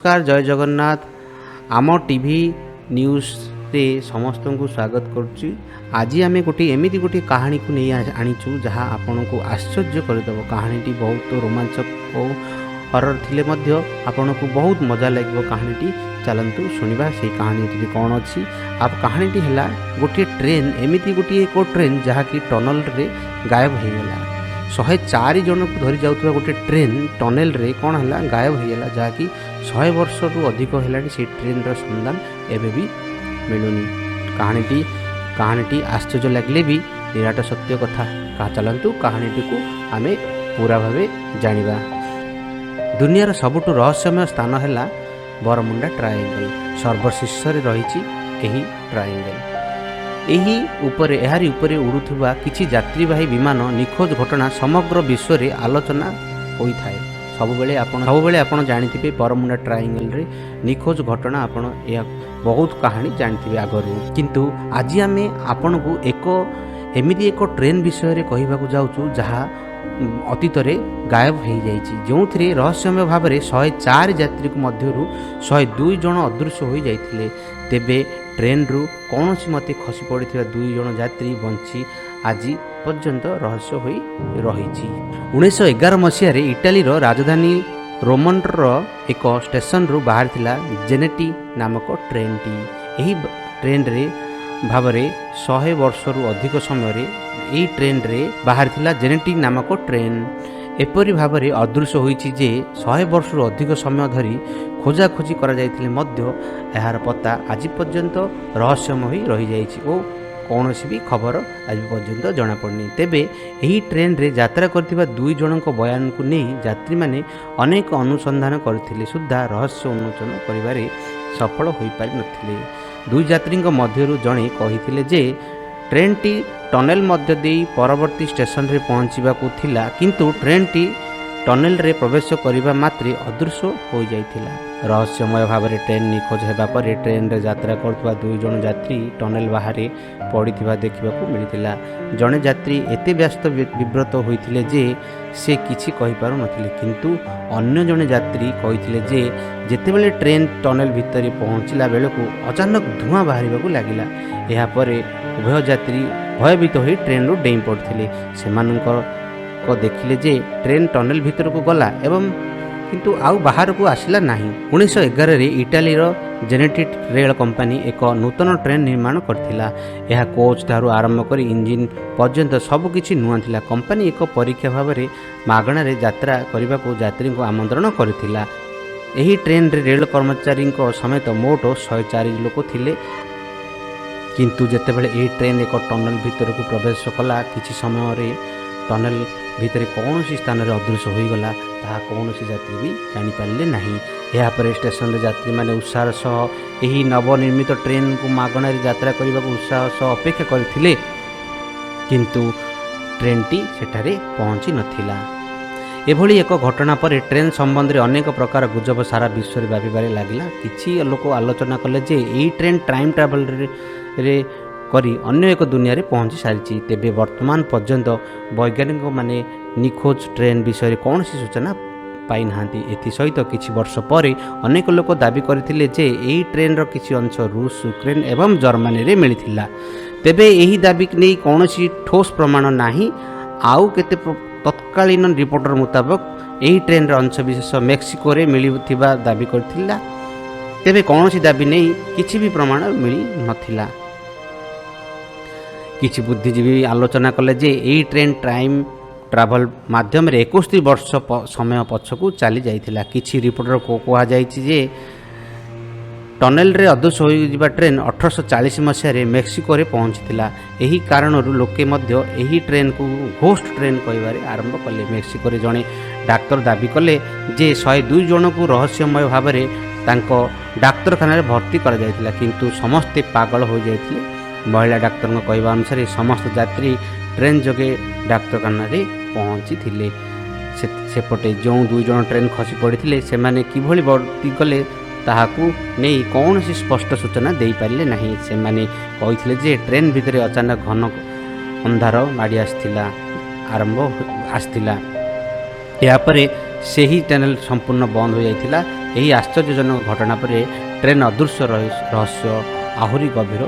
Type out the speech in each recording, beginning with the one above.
ନମସ୍କାର, ଜୟ ଜଗନ୍ନାଥ। ଆମ ଟିଭି ନ୍ୟୁଜ୍ରେ ସମସ୍ତଙ୍କୁ ସ୍ୱାଗତ କରୁଛି। ଆଜି ଆମେ ଗୋଟିଏ ଏମିତି ଗୋଟିଏ କାହାଣୀକୁ ନେଇ ଆଣିଛୁ, ଯାହା ଆପଣଙ୍କୁ ଆଶ୍ଚର୍ଯ୍ୟ କରିଦେବ। କାହାଣୀଟି ବହୁତ ରୋମାଞ୍ଚକ ଓ ହରର ଥିଲେ ମଧ୍ୟ ଆପଣଙ୍କୁ ବହୁତ ମଜା ଲାଗିବ କାହାଣୀଟି। ଚାଲନ୍ତୁ ଶୁଣିବା ସେଇ କାହାଣୀଟି କ'ଣ ଅଛି। ଆଉ କାହାଣୀଟି ହେଲା ଗୋଟିଏ ଟ୍ରେନ୍, ଏମିତି ଗୋଟିଏ ଏକ ଟ୍ରେନ୍ ଯାହାକି ଟନଲରେ ଗାୟବ ହୋଇଗଲା। 104 ଜଣକୁ ଧରି ଯାଉଥିବା ଗୋଟିଏ ଟ୍ରେନ୍ ଟନେଲରେ କ'ଣ ହେଲା, ଗାୟବ ହୋଇଗଲା, ଯାହାକି 100 ବର୍ଷରୁ ଅଧିକ ହେଲାଣି ସେଇ ଟ୍ରେନ୍ର ସନ୍ଧାନ ଏବେ ବି ମିଳୁନି। କାହାଣୀଟି ଆଶ୍ଚର୍ଯ୍ୟ ଲାଗିଲେ ବି ନିରାଟ ସତ୍ୟ କଥା। ଚାଲନ୍ତୁ କାହାଣୀଟିକୁ ଆମେ ପୁରା ଭାବେ ଜାଣିବା। ଦୁନିଆର ସବୁଠୁ ରହସ୍ୟମୟ ସ୍ଥାନ ହେଲା ବରମୁଣ୍ଡା ଟ୍ରାଏଙ୍ଗଲ। ସର୍ବଶୀର୍ଷରେ ରହିଛି ଏହି ଟ୍ରାଏଙ୍ଗଲ। ଏହି ଉପରେ ଏହାରି ଉପରେ ଉଡ଼ୁଥିବା କିଛି ଯାତ୍ରୀବାହୀ ବିମାନ ନିଖୋଜ ଘଟଣା ସମଗ୍ର ବିଶ୍ୱରେ ଆଲୋଚନା ହୋଇଥାଏ। ସବୁବେଳେ ଆପଣ ଜାଣିଥିବେ, ବରମୁଣ୍ଡା ଟ୍ରାଏଙ୍ଗଲରେ ନିଖୋଜ ଘଟଣା ଆପଣ ଏହା ବହୁତ କାହାଣୀ ଜାଣିଥିବେ ଆଗରୁ। କିନ୍ତୁ ଆଜି ଆମେ ଆପଣଙ୍କୁ ଏକ ଏମିତି ଏକ ଟ୍ରେନ୍ ବିଷୟରେ କହିବାକୁ ଯାଉଛୁ, ଯାହା ଅତୀତରେ ଗାୟବ ହୋଇଯାଇଛି, ଯେଉଁଥିରେ ରହସ୍ୟମୟ ଭାବରେ 104 ଯାତ୍ରୀଙ୍କ ମଧ୍ୟରୁ 102 ଜଣ ଅଦୃଶ୍ୟ ହୋଇଯାଇଥିଲେ। ତେବେ ଟ୍ରେନ୍ରୁ କୌଣସି ମତେ ଖସି ପଡ଼ିଥିବା ଦୁଇ ଜଣ ଯାତ୍ରୀ ବଞ୍ଚି ଆଜି ପର୍ଯ୍ୟନ୍ତ ରହସ୍ୟ ହୋଇ ରହିଛି। 1911 ମସିହାରେ ଇଟାଲୀର ରାଜଧାନୀ ରୋମର ଏକ ଷ୍ଟେସନରୁ ବାହାରିଥିଲା ଜେନେଟି ନାମକ ଟ୍ରେନ୍ଟି। ଏହି ଟ୍ରେନ୍ରେ ଭାବରେ 100 ବର୍ଷରୁ ଅଧିକ ସମୟରେ ଏହି ଟ୍ରେନ୍ରେ ବାହାରିଥିଲା ଜେନେଟି ନାମକ ଟ୍ରେନ୍। ଏପରି ଭାବରେ ଅଦୃଶ୍ୟ ହୋଇଛି ଯେ 100 ବର୍ଷରୁ ଅଧିକ ସମୟ ଧରି ଖୋଜାଖୋଜି କରାଯାଇଥିଲେ ମଧ୍ୟ ଏହାର ପତ୍ତା ଆଜି ପର୍ଯ୍ୟନ୍ତ ରହସ୍ୟମୟ ହୋଇ ରହିଯାଇଛି ଓ କୌଣସି ବି ଖବର ଆଜି ପର୍ଯ୍ୟନ୍ତ ଜଣାପଡ଼ିନି। ତେବେ ଏହି ଟ୍ରେନ୍ରେ ଯାତ୍ରା କରିଥିବା ଦୁଇ ଜଣଙ୍କ ବୟାନକୁ ନେଇ ଯାତ୍ରୀମାନେ ଅନେକ ଅନୁସନ୍ଧାନ କରିଥିଲେ ସୁଦ୍ଧା ରହସ୍ୟ ଉନ୍ମୋଚନ କରିବାରେ ସଫଳ ହୋଇପାରିନଥିଲେ। ଦୁଇ ଯାତ୍ରୀଙ୍କ ମଧ୍ୟରୁ ଜଣେ କହିଥିଲେ ଯେ ଟ୍ରେନ୍ଟି ଟନେଲ ମଧ୍ୟ ଦେଇ ପରବର୍ତ୍ତୀ ଷ୍ଟେସନରେ ପହଞ୍ଚିବାକୁ ଥିଲା, କିନ୍ତୁ ଟ୍ରେନ୍ଟି ଟନେଲରେ ପ୍ରବେଶ କରିବା ମାତ୍ରେ ଅଦୃଶ୍ୟ ହୋଇଯାଇଥିଲା। ରହସ୍ୟମୟ ଭାବରେ ଟ୍ରେନ୍ ନିଖୋଜ ହେବା ପରେ ଟ୍ରେନ୍ରେ ଯାତ୍ରା କରୁଥିବା ଦୁଇ ଜଣ ଯାତ୍ରୀ ଟନେଲ ବାହାରେ ପଡ଼ିଥିବା ଦେଖିବାକୁ ମିଳିଥିଲା। ଜଣେ ଯାତ୍ରୀ ଏତେ ବ୍ୟସ୍ତ ବିବ୍ରତ ହୋଇଥିଲେ ଯେ ସେ କିଛି କହିପାରୁନଥିଲେ, କିନ୍ତୁ ଅନ୍ୟ ଜଣେ ଯାତ୍ରୀ କହିଥିଲେ ଯେ ଯେତେବେଳେ ଟ୍ରେନ୍ ଟନେଲ ଭିତରେ ପହଞ୍ଚିଲା ବେଳକୁ ଅଚାନକ ଧୂଆଁ ବାହାରିବାକୁ ଲାଗିଲା। ଏହାପରେ ଉଭୟ ଯାତ୍ରୀ ଭୟଭୀତ ହୋଇ ଟ୍ରେନ୍ରୁ ଡେଇଁ ପଡ଼ିଥିଲେ। ସେମାନଙ୍କ ଦେଖିଲେ ଯେ ଟ୍ରେନ୍ ଟନେଲ ଭିତରକୁ ଗଲା ଏବଂ କିନ୍ତୁ ଆଉ ବାହାରକୁ ଆସିଲା ନାହିଁ। 1911ରେ ଇଟାଲୀର ଜେନେଟି ରେଳ କମ୍ପାନୀ ଏକ ନୂତନ ଟ୍ରେନ୍ ନିର୍ମାଣ କରିଥିଲା। ଏହା କୋଚ୍ ଠାରୁ ଆରମ୍ଭ କରି ଇଞ୍ଜିନ୍ ପର୍ଯ୍ୟନ୍ତ ସବୁକିଛି ନୂଆ ଥିଲା। କମ୍ପାନୀ ଏକ ପରୀକ୍ଷା ଭାବରେ ମାଗଣାରେ ଯାତ୍ରା କରିବାକୁ ଯାତ୍ରୀଙ୍କୁ ଆମନ୍ତ୍ରଣ କରିଥିଲା। ଏହି ଟ୍ରେନ୍ରେ ରେଳ କର୍ମଚାରୀଙ୍କ ସମେତ ମୋଟ 104 ଲୋକ ଥିଲେ। କିନ୍ତୁ ଯେତେବେଳେ ଏହି ଟ୍ରେନ୍ ଏକ ଟନେଲ ଭିତରକୁ ପ୍ରବେଶ କଲା, କିଛି ସମୟରେ ଟନେଲ ଭିତରେ କୌଣସି ସ୍ଥାନରେ ଅଦୃଶ୍ୟ ହୋଇଗଲା, ତାହା କୌଣସି ଯାତ୍ରୀ ବି ଜାଣିପାରିଲେ ନାହିଁ। ଏହାପରେ ଷ୍ଟେସନରେ ଯାତ୍ରୀମାନେ ଉତ୍ସାହର ସହ ଏହି ନବନିର୍ମିତ ଟ୍ରେନ୍କୁ ମାଗଣାରେ ଯାତ୍ରା କରିବାକୁ ଉତ୍ସାହ ସହ ଅପେକ୍ଷା କରିଥିଲେ, କିନ୍ତୁ ଟ୍ରେନ୍ଟି ସେଠାରେ ପହଞ୍ଚି ନଥିଲା। ଏଭଳି ଏକ ଘଟଣା ପରେ ଟ୍ରେନ୍ ସମ୍ବନ୍ଧରେ ଅନେକ ପ୍ରକାର ଗୁଜବ ସାରା ବିଶ୍ୱରେ ବ୍ୟାପିବାରେ ଲାଗିଲା। କିଛି ଲୋକ ଆଲୋଚନା କଲେ ଯେ ଏହି ଟ୍ରେନ୍ ଟାଇମ୍ ଟ୍ରାଭେଲରେ କରି ଅନ୍ୟ ଏକ ଦୁନିଆରେ ପହଞ୍ଚି ସାରିଛି। ତେବେ ବର୍ତ୍ତମାନ ପର୍ଯ୍ୟନ୍ତ ବୈଜ୍ଞାନିକମାନେ ନିଖୋଜ ଟ୍ରେନ୍ ବିଷୟରେ କୌଣସି ସୂଚନା ପାଇନାହାନ୍ତି। ଏଥିସହିତ କିଛି ବର୍ଷ ପରେ ଅନେକ ଲୋକ ଦାବି କରିଥିଲେ ଯେ ଏହି ଟ୍ରେନ୍ର କିଛି ଅଂଶ ରୁଷ, ୟୁକ୍ରେନ୍ ଏବଂ ଜର୍ମାନୀରେ ମିଳିଥିଲା। ତେବେ ଏହି ଦାବିକୁ ନେଇ କୌଣସି ଠୋସ୍ ପ୍ରମାଣ ନାହିଁ। ଆଉ କେତେ ତତ୍କାଳୀନ ରିପୋର୍ଟର ମୁତାବକ ଏହି ଟ୍ରେନ୍ର ଅଂଶବିଶେଷ ମେକ୍ସିକୋରେ ମିଳିଥିବା ଦାବି କରିଥିଲା। ତେବେ କୌଣସି ଦାବି ନେଇ କିଛି ବି ପ୍ରମାଣ ମିଳିନଥିଲା। କିଛି ବୁଦ୍ଧିଜୀବୀ ଆଲୋଚନା କଲେ ଯେ ଏହି ଟ୍ରେନ୍ ଟାଇମ୍ ଟ୍ରାଭେଲ୍ ମାଧ୍ୟମରେ 71 ବର୍ଷ ସମୟ ପଛକୁ ଚାଲି ଯାଇଥିଲା। କିଛି ରିପୋର୍ଟର କୁହାଯାଇଛି ଯେ ଟନେଲରେ ଅଦୃଶ୍ୟ ହୋଇଯିବା ଟ୍ରେନ୍ 1840 ମସିହାରେ ମେକ୍ସିକୋରେ ପହଞ୍ଚିଥିଲା। ଏହି କାରଣରୁ ଲୋକେ ମଧ୍ୟ ଏହି ଟ୍ରେନ୍କୁ ଘୋଷ୍ଟ ଟ୍ରେନ୍ କହିବାରେ ଆରମ୍ଭ କଲେ। ମେକ୍ସିକୋରେ ଜଣେ ଡାକ୍ତର ଦାବି କଲେ ଯେ 102 ଜଣଙ୍କୁ ରହସ୍ୟମୟ ଭାବରେ ତାଙ୍କ ଡାକ୍ତରଖାନାରେ ଭର୍ତ୍ତି କରାଯାଇଥିଲା, କିନ୍ତୁ ସମସ୍ତେ ପାଗଳ ହୋଇଯାଇଥିଲେ। ମହିଳା ଡାକ୍ତରଙ୍କ କହିବା ଅନୁସାରେ ସମସ୍ତ ଯାତ୍ରୀ ଟ୍ରେନ୍ ଯୋଗେ ଡାକ୍ତରଖାନାରେ ପହଞ୍ଚିଥିଲେ। ସେପଟେ ଯେଉଁ ଦୁଇ ଜଣ ଟ୍ରେନ୍ ଖସି ପଡ଼ିଥିଲେ, ସେମାନେ କିଭଳି ବର୍ତ୍ତି ଗଲେ, ତାହାକୁ ନେଇ କୌଣସି ସ୍ପଷ୍ଟ ସୂଚନା ଦେଇପାରିଲେ ନାହିଁ। ସେମାନେ କହିଥିଲେ ଯେ ଟ୍ରେନ୍ ଭିତରେ ଅଚାନକ ଘନ ଅନ୍ଧାର ମାଡ଼ି ଆସିଥିଲା ଆରମ୍ଭ ଆସିଥିଲା। ଏହାପରେ ସେହି ଟନେଲ ସମ୍ପୂର୍ଣ୍ଣ ବନ୍ଦ ହୋଇଯାଇଥିଲା। ଏହି ଆଶ୍ଚର୍ଯ୍ୟଜନକ ଘଟଣା ପରେ ଟ୍ରେନ୍ ଅଦୃଶ୍ୟ ରହସ୍ୟ ଆହୁରି ଗଭୀର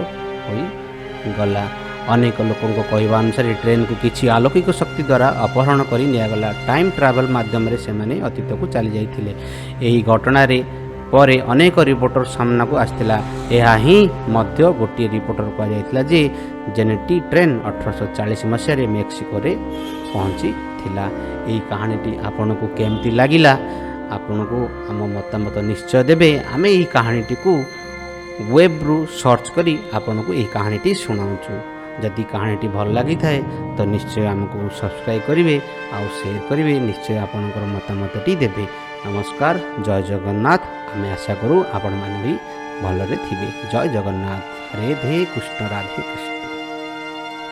ହୋଇଗଲା। ଅନେକ ଲୋକଙ୍କ କହିବା ଅନୁସାରେ ଟ୍ରେନ୍କୁ କିଛି ଆଲୌକିକ ଶକ୍ତି ଦ୍ୱାରା ଅପହରଣ କରି ନିଆଗଲା। ଟାଇମ୍ ଟ୍ରାଭେଲ୍ ମାଧ୍ୟମରେ ସେମାନେ ଅତୀତକୁ ଚାଲିଯାଇଥିଲେ। ଏହି ଘଟଣାରେ ପରେ ଅନେକ ରିପୋର୍ଟର ସାମ୍ନାକୁ ଆସିଥିଲା। ଏହା ହିଁ ମଧ୍ୟ ଗୋଟିଏ ରିପୋର୍ଟର କୁହାଯାଇଥିଲା ଯେ ଜେନେଟି ଟ୍ରେନ୍ 1840 ମସିହାରେ ମେକ୍ସିକୋରେ ପହଞ୍ଚିଥିଲା। ଏହି କାହାଣୀଟି ଆପଣଙ୍କୁ କେମିତି ଲାଗିଲା, ଆପଣଙ୍କୁ ଆମ ମତାମତ ନିଶ୍ଚୟ ଦେବେ। ଆମେ ଏହି କାହାଣୀଟିକୁ ୱେବ୍ରୁ ସର୍ଚ୍ଚ କରି ଆପଣଙ୍କୁ ଏହି କାହାଣୀଟି ଶୁଣାଉଛୁ। ଯଦି କାହାଣୀଟି ଭଲ ଲାଗିଥାଏ ତ ନିଶ୍ଚୟ ଆମକୁ ସବସ୍କ୍ରାଇବ୍ କରିବେ ଆଉ ସେୟାର କରିବେ, ନିଶ୍ଚୟ ଆପଣଙ୍କର ମତାମତଟି ଦେବେ। ନମସ୍କାର, ଜୟ ଜଗନ୍ନାଥ। ଆମେ ଆଶା କରୁ ଆପଣମାନେ ବି ଭଲରେ ଥିବେ। ଜୟ ଜଗନ୍ନାଥ, ରାଧେ କୃଷ୍ଣ, ରାଧେ କୃଷ୍ଣ।